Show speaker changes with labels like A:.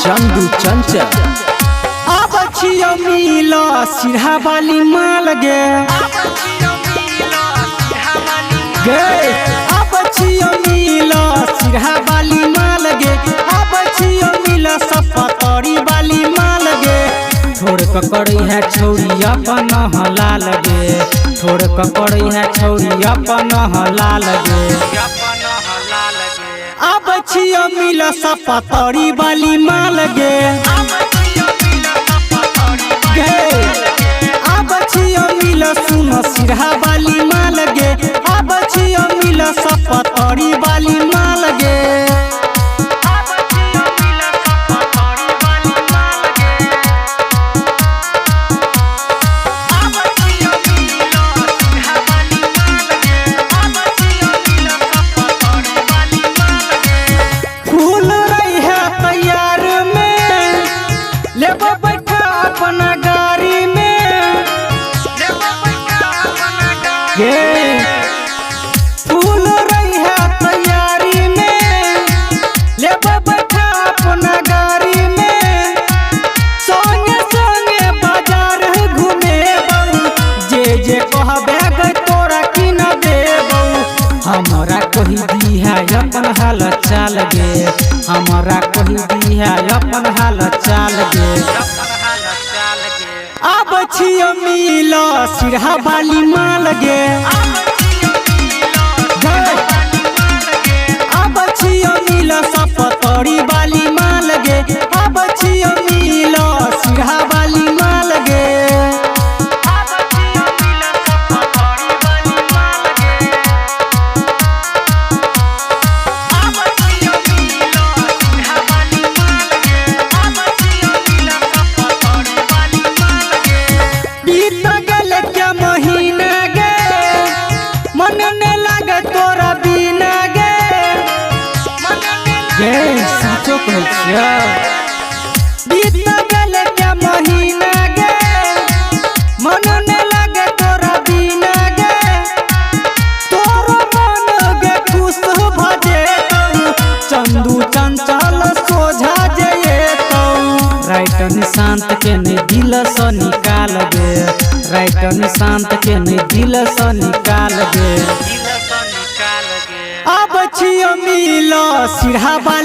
A: चंदू चंचल।
B: अब छियो मिल सिरहा वाली माल गे गे। अब छियो मिल सिरहा वाली माल गे। अब छियो मिल सपतरी वाली माल गे। छोड़ ककड़ी है छौरी अपन हलाल गे। छोड़ ककड़ी है छौरी अपन हलाल गे। अब छियो मिल सपतरी वाली माल गे गे। अब छियो मिल सुन सिरहा वाली माल गे। अब छियो मिल सपतरी वाली माल गे। फूल रही है तैयार में, लेब बैठा अपना गाड़ी में गे। फूल रही है तैयारी में, लेब बैठा अपना गाड़ी में। संगे संगे बाजार घूमेबौ, जे जे कहबे गै तोरा किन देबौ। हमरा कही दी है अपन हाल चाल गे। हमरा कही दी है अपन हाल चाल गे। अब छियो मिल सिरहा वाली माल गे। अब छियो मिल सपतरी वाली माल गे। अब छियो मिल सिरहा वाली माल गे। बीत गेल क्या महीना गे, मन ने लागे तोरा बिना गे गे। साचो कहै छियै। बीत गेल क्या महीना गे, मन ने लागे तोरा बिना गे। तोरो मन गे खुश भ जेतौ, चंदू चंचल सोझा जेतौ। राइट निशांत के ने दिल सँ निकाल गे। राइट निशांत के ने दिल सँ निकाल गे। अब छियो मिल सिरहा वाली